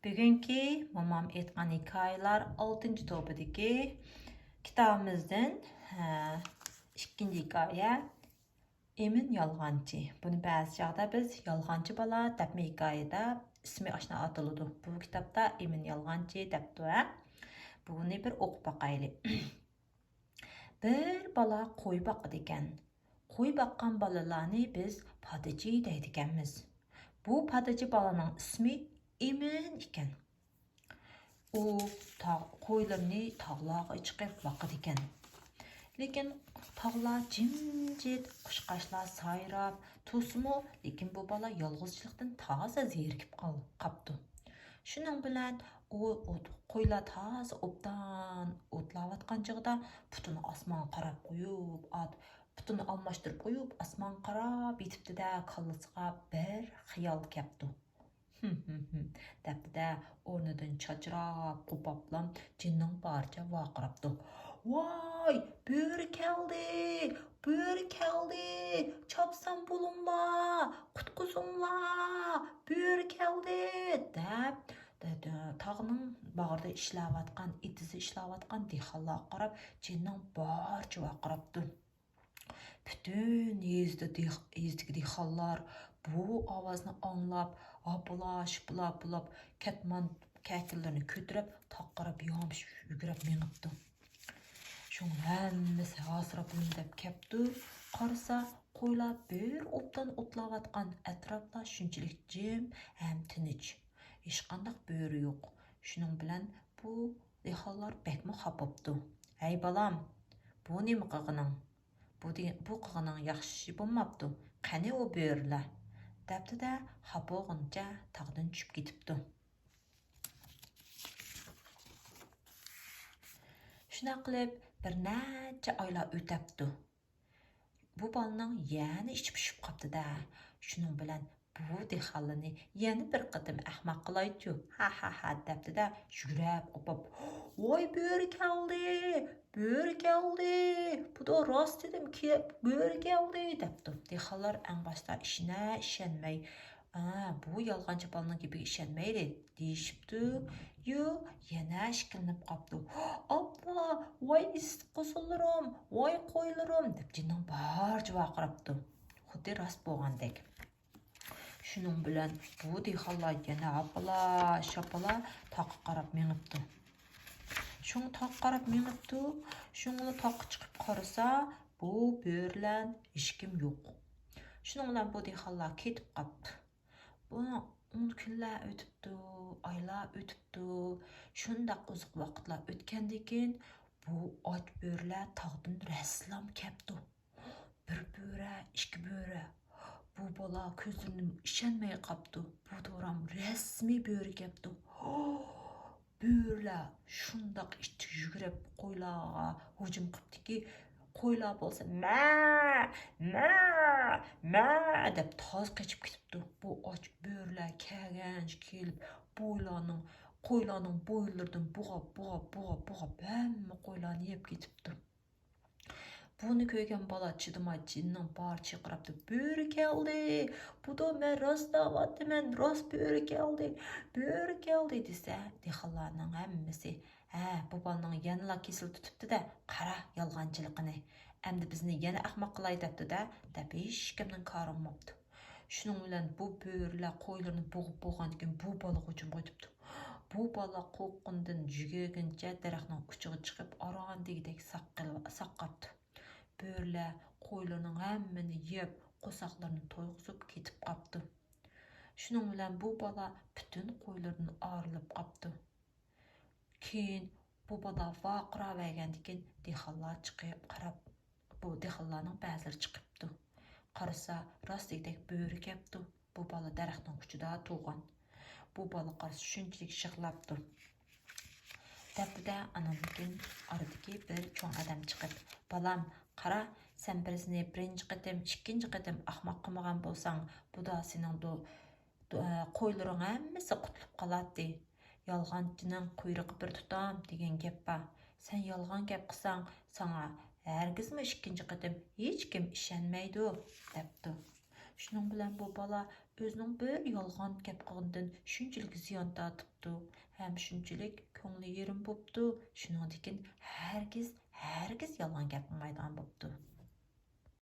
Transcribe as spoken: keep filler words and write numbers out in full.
بۈگۈنكى مومام ئېيتقان ھېكايىلەر ئالتىنچى توپىدىكى كىتابىمىزدىن، ھە، ئىككىنچى ھېكايە، ئىمىن يالغانچى. بۇنى بەزى چاغدا بىز يالغانچى بالا دەپمۇ ھېكايىدە ئىسمى ئاشنا ئاتىلىدۇ. بۇ كىتابتا ئىمىن يالغانچى دەپتۇ، ھە. بۇنى بىر ئوقۇپ باقايلى. بىر بالا قوي باقىدىكەن. قوي باققان بالىلارنى بىز پادىچى دەيدىكەنمىز. بۇ پادىچى بالىنىڭ ئىسمى ئىمىن ئىكەن. ئۇ تاغ، قويلىرىنى تاغلارغا چىقىپ باقىدىكەن. لېكىن تاغلار جىمجىت، قۇشقاچلار سايراپ تۇرسىمۇ، لېكىن بۇ بالا يالغۇزچىلىقتىن تازا زېرىكىپ قال-، قاپتۇ. شۇنىڭ بىلەن ئۇ ئوت، قويلار تازا ئوبدان ئوتلاۋاتقان چېغىدا پۇتىنى ئاسمانغا قاراپ قويۇپ، ئات-، پۇتىنى ئالماشتۇرۇپ قويۇپ، ئاسمانغا قاراپ يېتىپتۇ-دە، كاللىسىغا بىر خىيال كەپتۇ. ھىم، ھىم، ھىم، دەپتۇ-دە، ئورنىدىن چاچراپ، قوپاپلا جىننىڭ بارىچە ۋارقىراپتۇ. ۋاي، بۆرە كەلدى! بۆرە كەلدى! چاپسان بولۇڭلار! قۇتقۇزۇڭلار! بۆرە كەلدى! دەپ، دە-، دە-، تاغنىڭ باغرىدا ئىشلەۋاتقان، ئېتىزدا ئىشلەۋاتقان دېھقانلارغا قاراپ جىننىڭ بارىچە ۋارقىراپتۇ. پۈتۈن يېزىدا دېھ-، يېزىدىكى دېھقانلار بۇ ئاۋازنى ئاڭلاپ، ھاپىلا-شۇپىلا بولاپ، كەتمان كەكىنلىرىنى كۆتۈرۈپ، تاغقا قاراپ يامىشىپ يۈگۈرۈپ مېڭىپتۇ. شۇڭا ھەممىسى ھاسىراپ ھۆڭدەپ كەپتۇ. قارىسا، قويلار بىر ئوبدان ئوتلاۋاتقان، ئەتراپلار شۇنچىلىك جىم ھەم تىنچ. ھېچقانداق بۆرە يوق. شۇنىڭ بىلەن بۇ دېھقانلار بەكمۇ خاپا بوپتۇ. ھەي بالام، بۇ نېمە قىلغىنىڭ؟ بۇ دېگەن، بۇ قىلغىنىڭ ياخشى بولماپتۇ. قېنى ئۇ بۆرىلەر؟ دەپتۇ-دە، خاپا بولغىنىچە تاغدىن چۈشۈپ كېتىپتۇ. شۇنداق قىلىپ بىر نەچچە ئايلار ئۆتەپتۇ. بۇ بالىنىڭ يەنە ئىچى پۇشۇپ قاپتۇ-دە. شۇنىڭ بىلەن بۇ دېھقانلارنى يەنە بىر قېتىم ئەخمەق قىلايچۇ، ھا ھا ھا دەپتۇ-دە، يۈگۈرۈپ قوپۇپ، ۋاي بۆرە كەلدى، بۆرە كەلدى، بۇدا راست دېدىم، كە-، بۆرە كەلدى دەپتۇ. دېھقانلار ئەڭ باشتا ئىشىنە ئىشەنمەي، ئا، بۇ يالغانچى بالىنىڭ گېپىگە ئىشەنمەيلى دېيىشىپتۇ. يۇ، يەنە ئىككىلىنىپ قاپتۇ. ئاپا، ۋاي ئىسسىق قوزىلىرىم، ۋاي قويلىرىم دەپ جىننىڭ بارىچە ۋارقىراپتۇ. خۇددى راست بولغاندەك. شۇنىڭ بىلەن بۇ دېھقانلار يەنە ھاپىلا-شاپىلا تاغقا قاراپ مېڭىپتۇ. شۇڭا تاغقا قاراپ مېڭىپتۇ. شۇڭا تاغقا چىقىپ قارىسا، بۇ بۆرىلەر ھېچكىم يوق. شۇنىڭ بىلەن بۇ دېھقانلار كېتىپ قاپتۇ. بۇ كۈنلەر ئۆتۈپتۇ، ئايلار ئۆتۈپتۇ. شۇنداق ئۇزاق ۋاقىتلار ئۆتكەندىن كېيىن بۇ ئاچ بۆرىلەر تاغدىن رەسسىلام كەپتۇ. بىر بۆرە، ئىككى بۆرە. بۇ بالا كۆزلىرىنى ئىشەنمەي قاپتۇ. بۇ دورام رەسمىي بۆرە كەپتۇ. بۆرىلەر شۇنداق ئىچى يۈگۈرۈپ قويلارغا ھۇجۇم قىپتىكى، قويلار بولسا مە، مە، مە دەپ تازا قېچىپ كېتىپتۇ. بۇ ئاچ بۆرىلەر كەلگەنچە كېلىپ، بويلارنىڭ، قويلارنىڭ بوينلىرىدىن بۇغاپ، بۇغاپ، بۇغاپ، بۇغاپ ھەممە قويلارنى يەپ كېتىپتۇ. بۇنى كۆرگەن بالا چىدىماي جىننىڭ بارىچە چىقىراپتۇ. بۆرە كەلدى! بۇدا مەن راست دەۋاتىمەن، راست بۆرە كەلدى، بۆرە كەلدى دېسە، دېھقانلارنىڭ ھەممىسى، ھە، بۇ بالىنىڭ يەنىلا كېسىلى تۇتۇپتۇ-دە، قارا يالغانچىلىقىنى. ئەمدى بىزنى يەنە ئەخمەق قىلاي دەپتۇ-دە، دەپ ھېچكىمنىڭ كارى بولماپتۇ. شۇنىڭ بىلەن بۇ بۆرىلەر قويلىرىنى بوغۇپ بولغاندىن كېيىن بۇ بالىغا ھۇجۇم قىلىپتۇ. بۇ بالا قورققىنىدىن يۈگۈرگىنىچە دەرەخنىڭ ئۇچىغا چىقىپ ئاران دېگۈدەك ساققىل-، ساققاپتۇ. بۆرىلەر قويلىرىنىڭ ھەممىنى يەپ، قورساقلىرىنى تويغۇزۇپ كېتىپ قاپتۇ. شۇنىڭ بىلەن بۇ بالا پۈتۈن قويلىرىدىن ئايرىلىپ قاپتۇ. كېيىن بۇ بالا ۋارقىراۋەرگەندىن كېيىن دېھقانلار چىقىپ قاراپ، بۇ دېھقانلارنىڭ بەزىلىرى چىقىپتۇ. قارىسا، راست دېگۈدەك بۆرە كەپتۇ. بۇ بالا دەرەخنىڭ ئۇچىدا تۇرغان. بۇ بالا قارىسا شۇنچىلىك يىغلاپتۇ. دەپتۇ-دە، ئانىڭدىن كېيىن ئارىدىكى بىر چوڭ ئادەم چىقىپ، بالام، قارا، سەن بىزنى بىرىنچى قېتىم، ئىككىنچى قېتىم ئەخمەق قىلمىغان بولساڭ، بۇدا سېنىڭ دو-، دو-، ئە، قويلىرىڭ ھەممىسى قۇتۇلۇپ قالاتتى. يالغانچىنىڭ قۇيرۇقى بىر تۇتام دېگەن گەپ بار. سەن يالغان گەپ قىلساڭ، ساڭا ھەرگىزمۇ ئىككىنچى قېتىم ھېچكىم ئىشەنمەيدۇ، دەپتۇ. شۇنىڭ بىلەن بۇ بالا ئۆزىنىڭ بىر يالغان گەپ قىلغىنىدىن شۇنچىلىك زىيان تارتىپتۇ ھەم شۇنچىلىك كۆڭلى يېرىم بوپتۇ، شۇنىڭدىن كېيىن ھەرگىز، ھەرگىز يالغان گەپ قىلمايدىغان بوپتۇ.